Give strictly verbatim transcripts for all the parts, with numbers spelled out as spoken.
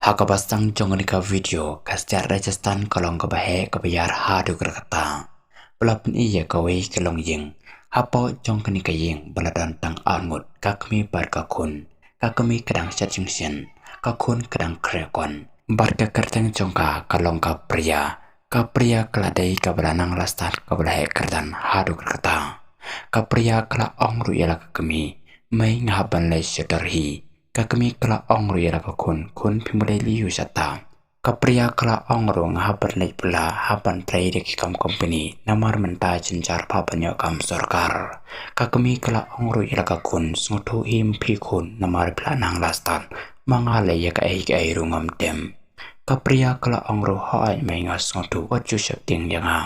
Ha kaba sdang jong kane ka video, ka State Rajasthan ka long kaba heh kaba ïar haduh katta. Ba la pyni ïa kawei ka longïing hapoh jong kane ka ïing ba la don tang arngut, ka kmie bad ka khun. Ka kmie ka dang shet jingshit, ka khun ka dang khreh khun. Bad ka kyrteng jong ka ka long ka Priya. Ka Priya ka la dei kaba la nang la stad kaba la heh kyrdan haduh katta. Ka Priya ka la ong ruh ïa la ka kmie, mei, nga hap ban leit sha dor hi. Ka kmie ka la ong ruh ïa la ka khun, khun, phim leit lei ïa u shata. Ka Priya ka la ong ruh, nga hap ban leit pla, hap ban trei da ki kam company, namar mynta jynjar bha ban ïoh kam sorkar. Ka kmie ka la ong ruh ïa la ka khun, sngewthuh hi phi khun, namar phi la nang la stad, ma nga leh ïa kaei kaei ruh ngam tem. Ka Priya ka la ong ruh, hooid mei, nga sngewthuh, wat ju sheptieng ïa nga.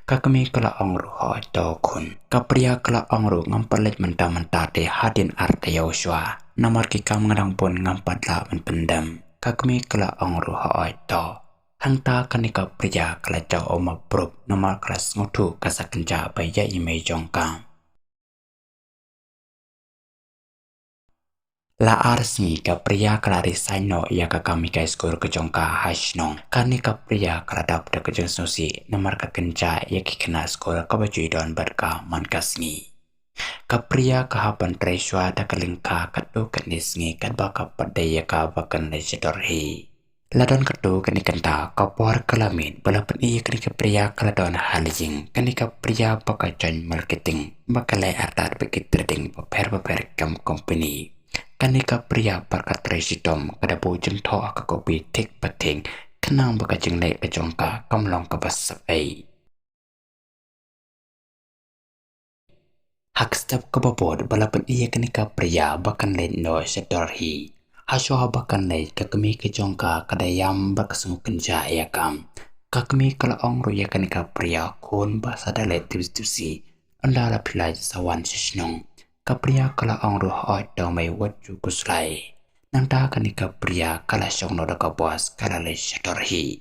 Ka kmie ka la ong ruh, hooid to khun. Ka Priya ka la ong ruh, ngam pat leit mynta mynta te, hadien ar taïew shuwa, namar ki kam nga dang bun, ngam pat lah ban pyndem. Ka kmie ka la ong ruh, hooid to. Hangta kane ka Priya ka la jaw um approve, namar ka la sngewthuh ka sa kynjah bha ïa i mei jong ka. La ar sngi ka Priya ka la resign noh ïa ka kam hikai skul ka jong ka ha shnong. Kane ka Priya ka la dap da ka jingsngewsih namar ka kynjah ïa ki khynnah skul kaba ju ïadon bad ka man ka sngi. Ka Priya ka hap ban trei shuwa da ka lyngkha katto katne sngi katba ka pat dei ïa ka ba kan leit sha dor hi. La don katto katne kynta ka por ka la miet ba la pyni ïa kane ka Priya ka la don ha la ïing, kane ka Priya ba ka join marketing, ba ka leh artat bad ki trading bapher bapher kam company. Kane ka Priya pat ka trei shitom, ka da buh jingthoh ha ka copy thik pa thik, khnang ba ka jingleh ka jong ka kam long kaba sep ei. Ha ka step kaba bud ba la pyni ïa kane ka Priya ba kan leit noh sha dor hi. Hashuwa ba kan leit, ka kmie ka jong ka ka da ïam bad ka sngew kynjah ïa ka. Ka kmie ka la ong ruh ïa kane ka Priya, khun, ba sa da leit tipsih tipsih, ynda la phi la sa wan sha shnong. Ka Priya ka la ong ruh, hooid to mei, wat ju khuslai. Nangta kane ka Priya ka la shong noh da ka bus, ka la leit sha dor hi.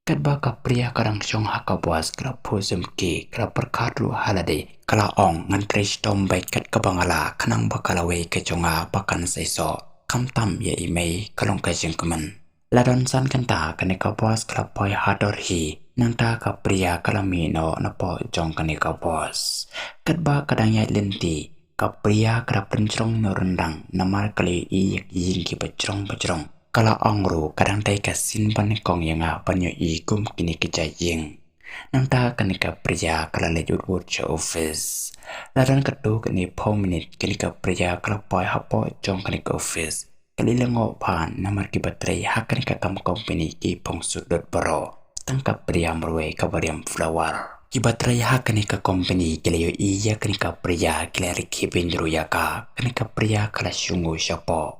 Katba ka Priya ka dang shong ha ka bus, ka la phuh sumki, ka la pyrkhat ruh ha lade, ka la ong, ngan trei shitom beit kat kaba nga lah, khnang ba ka lawei ka jong nga ba kan seisoh, khamtam ïa i mei, ka long ka jingkmen. La don san kynta kane ka bus ka la poi ha dor hi, nangta ka Priya ka la mih noh napoh jong kane ka bus. Katba ka dang ïaid lynti, ka Priya ka da pynjrong noh ryndang namar ka la ïohi ïa ki ïing kiba jrong ba jrong. Ka la ong ruh, ka dang dei ka sien ba nyngkong ïa nga ban ïohi kum kine ki jait ïing. Nangta kane ka Priya ka la leit wut wut sha office. La don katto katne phew minit, kane ka Priya ka la poi hapoh jong kane ka office. Ka la lyngngoh bha namar kiba trei ha kane ka kam company ki phong suit lut baroh. Tang ka Priya marwei kaba riam flower. Kiba trei ha kane ka company ki la ïohi ïa kane ka Priya, ki la rkhie beiñ ruh ïa ka. Kane ka Priya ka la shong shapoh.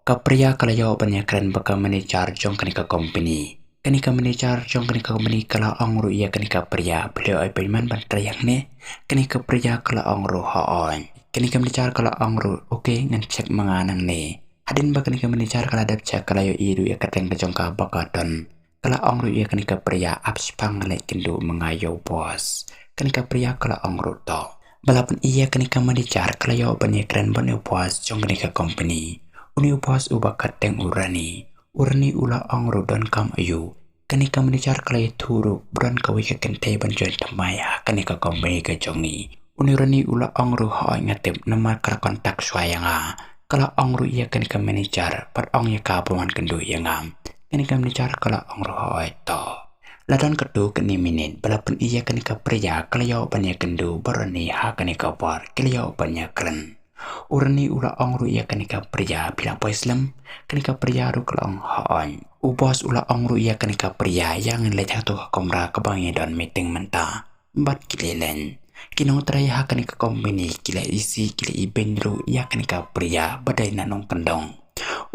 Ka Priya ka la ïoh ban ïakren bad ka manager jong kane ka company. Kane ka manager jong kane ka company ka la ong ruh ïa kane ka Priya, phi la ïoh appointment ban trei hangne? Kane ka Priya ka la ong ruh, hooid. Kane ka manager ka la ong ruh, okay, ngan check ma nga nangne. Hadien ba kane ka manager ka la dep check, ka la ïohi ruh ïa ka kyrteng ka jong ka ba ka don. Ka la ong ruh ïa kane ka Priya, ap shiphang, nga leit kynduh ma nga ïa u boss. Kane ka Priya ka la ong ruh to. Ba la pyni ïa kane ka manager ka la ïoh ban ïakren bad une u boss jong kane ka company. Une u boss uba kyrteng u Rani. U Rani u la ong ruh, donkam aïu? Kane ka manager ka la ïathuh ruh ba don kawei ka kynthei ban join thymmai ha kane ka company ka jong ngi. Une u Rani u la ong ruh, hooid nga tip namar ka la contact shuwa ïa nga. Ka la ong ruh ïa kane ka manager, pat ong ïa ka ban wan kynduh ïa nga. Kane ka manager ka la ong ruh, hooid to. La don katto katne minit ba la pyni ïa kane ka Priya ka la ïoh ban ïakynduh bad u Rani ha kane ka por, ki la ïoh ban ïakren. U Rani u la ong ruh ïa kane ka Priya, phi la poi slem? Kane ka Priya ruh ka la ong, hooid. U boss u la ong ruh ïa kane ka Priya, ïa ngin leit ha kato ka kamra kaba ngi don meeting mynta. Bad ki la leit. Ki nongtrei ha kane ka company ki la isih, ki la ibeiñ ruh ïa kane ka Priya ba dei na nongkyndong.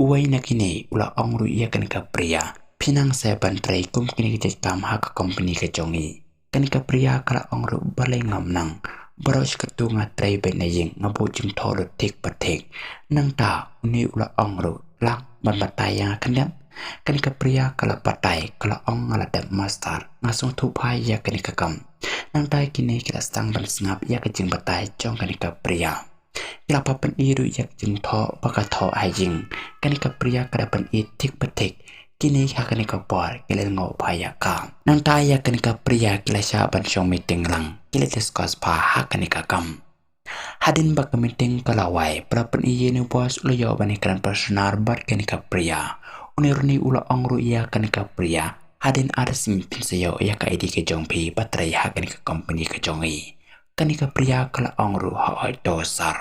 Uwei na kine u la ong ruh ïa kane ka Priya, phi nang seh ban trei kum kine ki jait kam ha ka company ka jong ngi? Kane ka Priya ka la ong ruh, balei ngam nang. Baroh shi katto nga trei beit na ïing, nga buh jingthoh lut thik pa thik. Nangta une u la ong ruh, lah ban batai ïa nga khyndiat? Kane ka Priya ka la batai, ka la ong, nga la dep master, nga sngewthuh bha ïa kane ka kam. Nangta kine ki la sdang ban sngap ïa ka jingbatai jong kane ka Priya. Ki la pynpaw ruh ïa ka jingthoh ba ka thoh ha ïing. Kane ka Priya ka da pyni thik pa thik, kine ha kane ka por ki la lyngngoh bha ïa ka. Nangta ïa kane ka Priya ki la shah ban shong meeting lang, ki la discuss bha ha kane ka kam. Hadien ba ka meeting ka la wai, ba la pyni ïa une u boss u la ïoh ban ïakren personal bad kane ka Priya. Une u Rani u la ong ruh ïa kane ka Priya, hadien ar sngi phin sa ïoh ïa ka I D ka jong phi ba trei ha kane ka company ka jong ngi. Kane ka Priya ka la ong ruh, hooid to sir.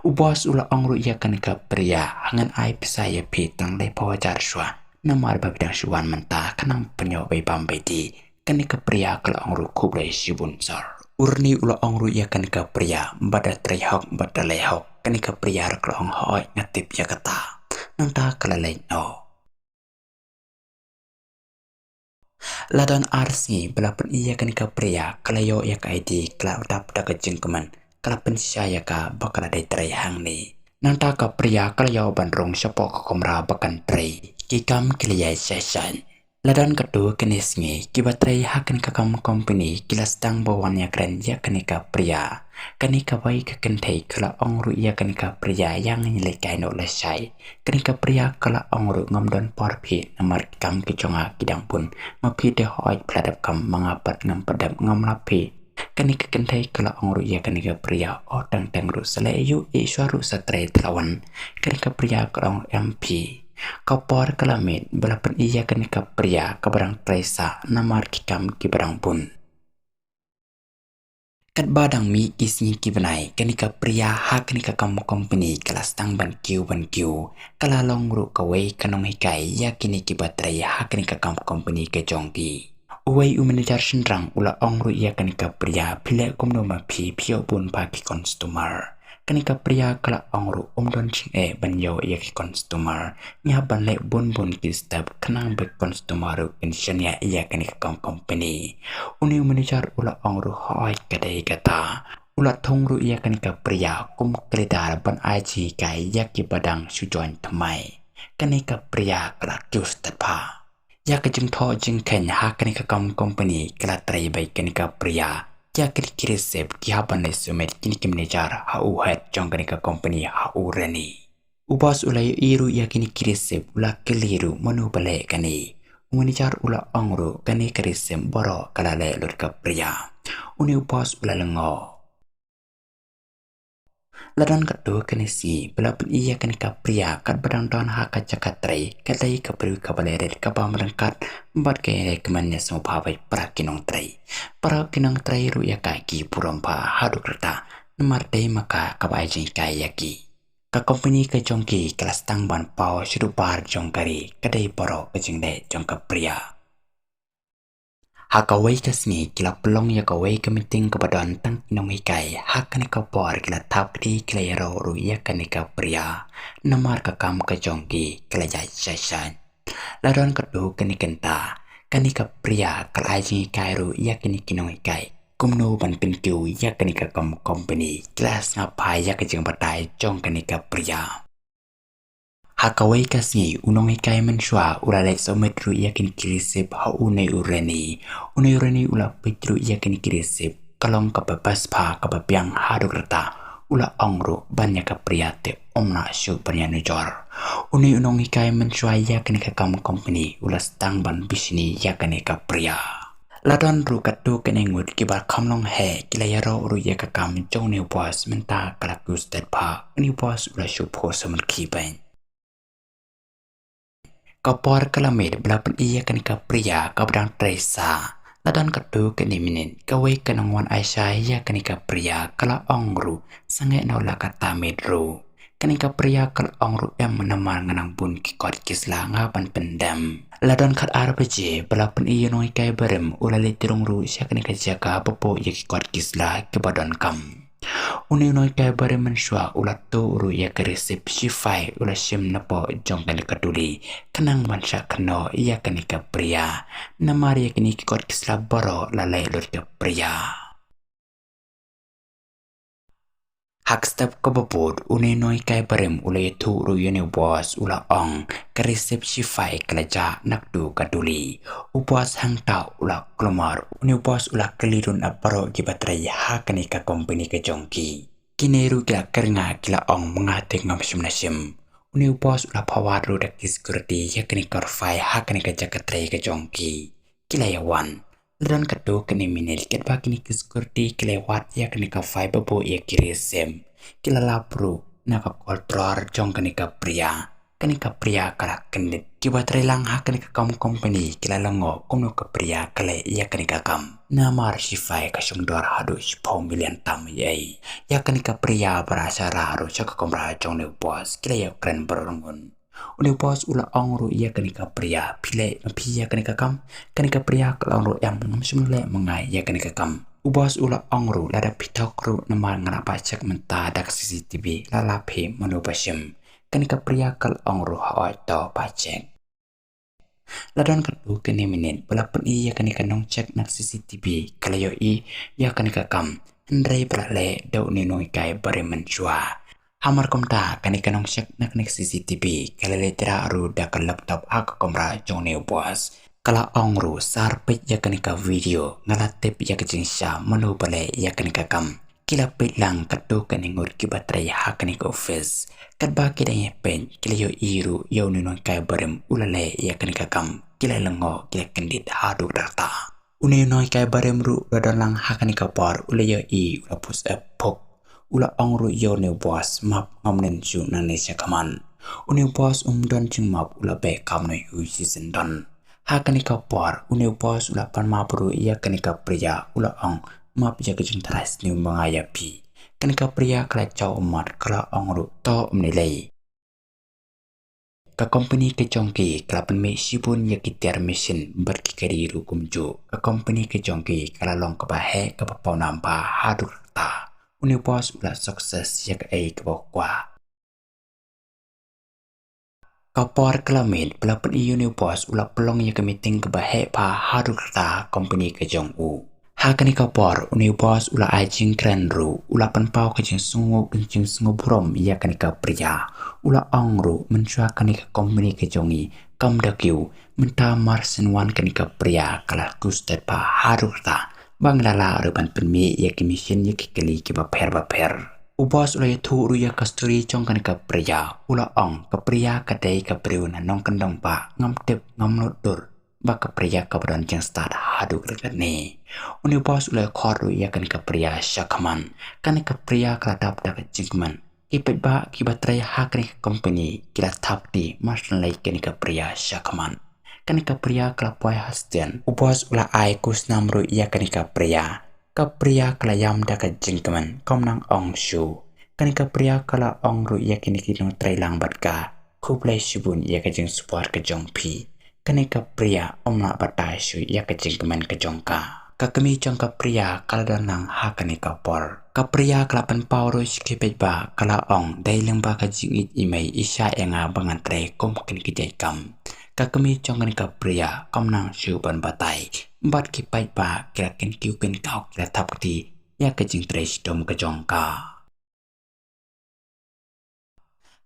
U boss u la ong ruh ïa kane ka Priya, ngan ai pisa ïa phi tang laiphew hajar shuwa, namar ba phi dang shu wan mynta, khnang phin ïoh bai bam bai die. Kane ka Priya ka la ong ruh, khublei shibun sir. U Rani u la ong ruh ïa kane ka Priya, ba da trei hok ba da leh hok. Kane ka Priya ruh ka la ong, hooid nga tip ïa kata. Nangta ka la leit noh. La don ar sngi ba la pyni ïa kane ka Priya, ka la ïoh ïa ka I D, ka la dap da ka jingkmen, ka la pynshisha ïa ka ba ka la dei trei hangne. Nangta ka Priya ka la ïoh ban rung shapoh ka kamra ba kan trei. Ki kam ki la ïaid shai shai. La don katto katne sngi, kiba trei ha kane ka kam company ki la sdang ban wan ïakren ïa kane ka Priya. Kane kawei ka kynthei ka la ong ruh ïa kane ka Priya, ïa ngin leit kai noh lashai. Kane ka Priya ka la ong ruh, ngam don por phi, namar ki kam ki jong nga ki dang bun. Ma phi te hooid phi la dep kam, ma nga pat ngam pat dep, ngam lap phi. Kane ka kynthei ka la ong ruh ïa kane ka Priya, o teng teng ruh sa leh aïu, ïeh shuwa ruh sa trei, te la wan. Kane ka Priya ka la ong, em phi. Ka por ka la miet ba la pyni ïa kane ka Priya kaba dang trei sah, namar ki kam kiba dang bun. Katba dang mih ki sngi ki bnai, kane ka Priya ha kane ka kam company ka la sdang ban kiew ban kiew. Ka la long ruh kawei ka nonghikai ïa kine kiba trei ha kane ka kam company ka jong ki. Uwei u manager shynrang u la ong ruh ïa kane ka Priya, phi leh kumno ma phi, phi ïoh bun bha ki customer? Kane ka Priya ka la ong ruh, ym don jingeh ban ïoh ïa ki customer. Ngi hap ban leh bun bun ki step khnang ba ki customer ruh kin shaniah ïa kane ka kam company. Une u manager u la ong ruh, hooid ka dei kata. U la thung ruh ïa kane ka Priya kum ka leader ban ai jinghikai ïa kiba dang shu join thymmai. Kane ka Priya ka la kiew stet bha. Ïa ka jingthoh jingkheiñ ha kane ka kam company ka la trei bha ïa kane ka Priya. Ïa kine ki receipt ki hap ban leit submit kine ki manager ha u head jong kane ka company, ha u Rani. U boss u la ïohi ruh ïa kine ki receipt, u la kylli ruh mano ba leh kane. U manager u la ong ruh kane ka receipt baroh ka la leh lut ka Priya. Une u boss u la lyngngoh. La don katto katne sngi ba la pyni ïa kane ka Priya katba dang don ha ka jaka trei, ka dei ka briew kaba leh rit, ka bam ryngkat bad ka recommend ïa sngewbha bha ïa para ki nongtrei. Para ki nongtrei ruh ïa ka ki burom bha haduh katta, namar dei ma ka kaba ai jinghikai ïa ki. Ka company ka jong ki ka la sdang ban paw shaduh bar jong ka ri, ka dei baroh ka jingleh jong ka Priya. Ha kawei ka sngi ki la pynlong ïa kawei ka meeting kaba don tang ki nonghikai ha kane ka por, ki la thap kti, ki la ïaroh ruh ïa kane ka Priya. Namar ka kam ka jong ki ka la ïaid shai shai. La don katto katne kynta, kane ka Priya ka la ai jinghikai ruh ïa kine ki nonghikai kumno ban pynkiew ïa kane ka kam company. Ki la sngap bha ïa ka jingbatai jong kane ka Priya. Ha kawei ka sngi u nonghikai mynshuwa u la leit submit ruh ïa kine ki receipt ha une u Rani. Une u Rani u la peit ruh ïa kine ki receipt, ka long kaba best bha, kaba biang haduh katta. U la ong ruh ban ïa ka Priya te ym lah shuh ban ïanujor. Une u nonghikai mynshuwa ïa kane ka kam company u la sdang ban bishni ïa kane ka Priya. La don ruh katto katne ngut kiba kham long heh, ki la ïaroh ruh ïa ka kam jong une u boss, mynta ka la kiew stet bha. Une u boss u la shu phuh samrkhie bha. Ka por ka la miet ba la pyni ïa kane ka Priya kaba dang trei sah. La don katto katne minit, kawei ka nongwan aishah ïa kane ka Priya ka la ong ruh, sangeh noh la katta miet ruh. Kane ka Priya ka la ong ruh, em, namar nga nang bun ki kot ki sla, nga ban pyndem. La don khatar baje ba la pyni ïa u nonghikai barim u la leit rung ruh sha kane ka jaka ba buh ïa ki kot ki sla kiba donkam. Une u nonghikai barim mynshuwa u la tuh ruh ïa ka receipt, shifai u la shim napoh jong kane ka duli, khnang ban shah kynnoh ïa kane ka Priya. Namar ïa kine ki kot ki sla baroh la leh lut ka Priya. Ha ka step kaba bud, une u nonghikai barim u la ïathuh ruh ïa une u boss, u la ong, ka receipt shifai ka la jah na kato ka duli. U boss hangta u la kulmar, une u boss u la kylli ruh na baroh kiba trei ha kane ka company ka jong ki. Kine ruh ki la kyrngah, ki la ong, ma nga te ngam shym la shim. Une u boss u la phah wad ruh da ki security ïa kane ka rphai ha kane ka jaka trei ka jong ki. Ki la ïa wan. La don katto katne minit katba kine ki security ki la ïa wad ïa kane ka rphai ba buh ïa ki riew sem, ki la lap ruh na ka kol dror jong kane ka Priya. Kane ka Priya ka la kyndit. Kiba trei lang ha kane ka kam company ki la lyngngoh kumno ka Priya ka leh ïa kane ka kam. Namar shisha ka shong dor haduh shiphew million tam ïa i. Ïa kane ka Priya ba la shah rah ruh sha ka kamra jong une u boss ki la ïa kren byrngun. Une u boss u la ong ruh ïa kane ka Priya, phi leh ma phi ïa kane ka kam? Kane ka Priya ka la ong ruh, em, ngam shym leh ma nga ïa kane ka kam. U boss u la ong ruh, lada phi thok ruh namar nga la pah check mynta da ka C C T V, la lap hi mano ba shim. Kane ka Priya ka la ong ruh, hooid to pah check. La don katto katne minit ba la pyni ïa kane ka nongcheck na ka C C T V ka la ïohi ïa kane ka kam. Hynrei ba la leh da une u nonghikai barim mynshuwa. Hamar kumta kane ka nongcheck na kane ka C C T V ka la leit rah ruh da ka laptop ha ka kamra jong une u boss. Ka la ong ruh, sar peit ïa kane ka video, nga la tip ïa ka jingshisha mano ba leh ïa kane ka kam. Ki la peit lang katto katne ngut kiba trei ha kane ka office. Katba ki dang ïa peit ki la ïohi ruh ïa une u nonghikai barim u la leh ïa kane ka kam. Ki la lyngngoh, ki la kyndit haduh katta. Une u nonghikai barim ruh u la don lang ha kane ka por, u la ïohi, u la pus ep phuk. U la ong ruh ïa une u boss, map, ngam nym shu nangne shakhmat. Une u boss um don jingmap, u la beh kumno u shisien don. Ha kane ka por une u boss u la pan map ruh ïa kane ka Priya, u la ong, map ïa ka jingtharai sniew ma nga ïa phi. Kane ka Priya ka la jaw ummat, ka la ong ruh, to ym ne lei. Ka company ka jong ki ka la pynmih shibun ïa ki tiar machine bad ki kali ruh kumjuh. Ka company ka jong ki ka la long kaba heh kaba pawnam bha haduh katta. Une u boss u la success ïa kaei kaba u kwah. Ka por ka la miet ba la pyni ïa une u boss u la pynlong ïa ka meeting kaba heh bha haduh katta ha company ka jong u. Ha kane ka por une u boss u la ai jingkren ruh, u la pynpaw ka jingsngew, ka jingsngewburom ïa kane ka Priya. U la ong ruh, mynshuwa kane ka company ka jong ngi kam da kiew, mynta mar shen wan kane ka Priya ka la kustet bha haduh katta ba ngi la lah ruh ban pynmih ïa ki machine ïa ki kali kiba pher bapher. U boss u la ïathuh ruh ïa ka story jong kane ka Priya, u la ong, ka Priya ka dei ka briew na nongkyndong ba ngam tip, ngam nud dur ba ka Priya kaba don jingstad haduh katta katne. Une u boss u la khot ruh ïa kane ka Priya shakhmat. Kane ka Priya ka la dap da ka jingkmen. Ki paidbah kiba trei ha kane ka company ki la thap kti mar shen lei kane ka Priya shakhmat. Kane ka Priya ka la poi ha station. U boss u la ai khusnam ruh ïa kane ka Priya. Ka Priya ka la ïam da ka jingkmen, kam nang ong shuh. Kane ka Priya ka la ong ruh ïa kine ki nongtrei lang bad ka, khublei shibun ïa ka jingsupport ka jong phi. Kane ka Priya ym lah batai shuh ïa ka jingkmen ka jong ka. Ka kmie jong ka Priya ka la don lang ha kane ka por. Ka Priya ka la pynpaw ruh sha ki paidbah, ka la ong, dei lyngba ka jingïeit i mei i shah ïa nga ba ngan trei kum kine ki jait kam. Ka kmie jong kane ka Priya kam nang shuh ban batai. Bad ki paidbah ki la kyntiew kynthoh, ki la thap kti ïa ka jingtrei shitom ka jong ka.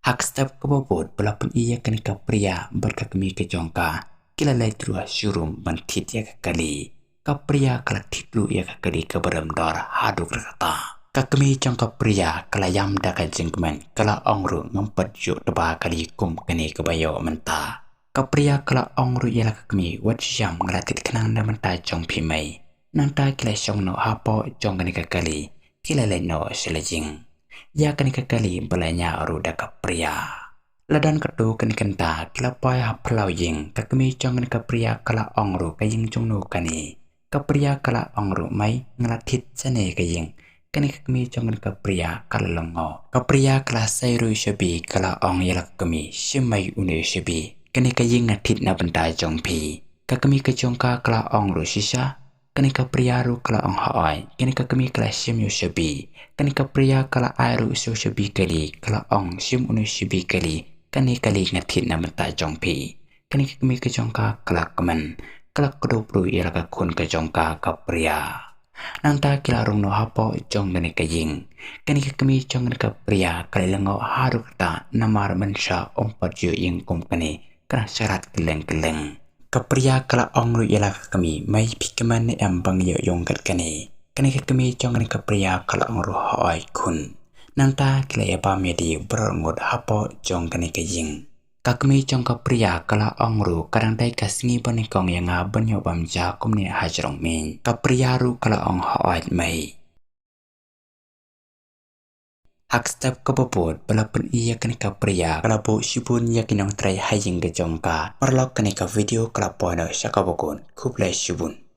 Ha ka step kaba bud ba la pyni ïa kane ka Priya bad ka kmie ka jong ka, ki la leit ruh ha showroom ban thied ïa ka kali. Ka Priya ka la thied ruh ïa ka kali kaba rem dor haduh katta. Ka kmie jong ka Priya ka la ïam da ka jingkmen, ka la ong ruh, ngam pat ïoh tba kali kum kane kaba ïoh mynta. Ka Priya ka la ong ruh ïa la ka kmie, wat shu ïam, nga la thied khnang na bynta jong phi mei. Nangta ki la shong noh hapoh jong kane ka kali, ki la leit noh sha la ïing. Ïa kane ka kali ba la ñiah ruh da ka Priya. La don katto katne kynta ki la poi ha phyllaw ïing, ka kmie jong kane ka Priya ka la ong ruh, ka ïing jong no kane? Ka Priya ka la ong ruh, mei, nga la thied shane ka ïing. Kane ka kmie jong kane ka Priya ka la lyngngoh. Ka Priya ka la sei ruh u shabi, ka la ong ïa la ka kmie, shim mei une u shabi. Kane ka ïing nga thied na bynta jong phi. Ka kmie ka jong ka ka la ong ruh, shisha? Kane ka Priya ruh ka la ong, hooid. Kane ka kmie ka la shim ïa u shabi. Kane ka Priya ka la ai ruh sha u shabi kali, ka la ong, shim une u shabi kali. Kane kali nga thied na bynta jong phi. Kane ka kmie ka jong ka ka la kmen, ka la kdup ruh ïa la ka khun ka jong ka, ka Priya. Nangta ki la rung noh hapoh jong kane ka ïing. Kane ka kmie jong kane ka Priya ka la lyngngoh haduh katta namar mynshuwa ym pat ju ïohi kum kane, ka dang sharat kylleng kylleng. Ka Priya ka la ong ruh ïa la ka kmie, mei, phi kmen ne em ba nga ïoh ïeng kat kane? Kane ka kmie jong kane ka Priya ka la ong ruh, hooid khun. Nangta ki la ïabam ïa die baroh ngut hapoh jong kane ka ïing. Ka kmie jong ka Priya ka la ong ruh ka dang dei ka sngi ba nyngkong ïa nga ban ïoh bam ja kumne ha jrong miej. Ka Priya ruh ka la ong hooid mei. Ha ka step kaba bud ba la pyni ïa kane ka Priya ka la buh shibun ïa ki nongtrei ha ïing ka jong ka. Paralok kane ka video ka la poi noh sha kaba kut. Khublei shibun.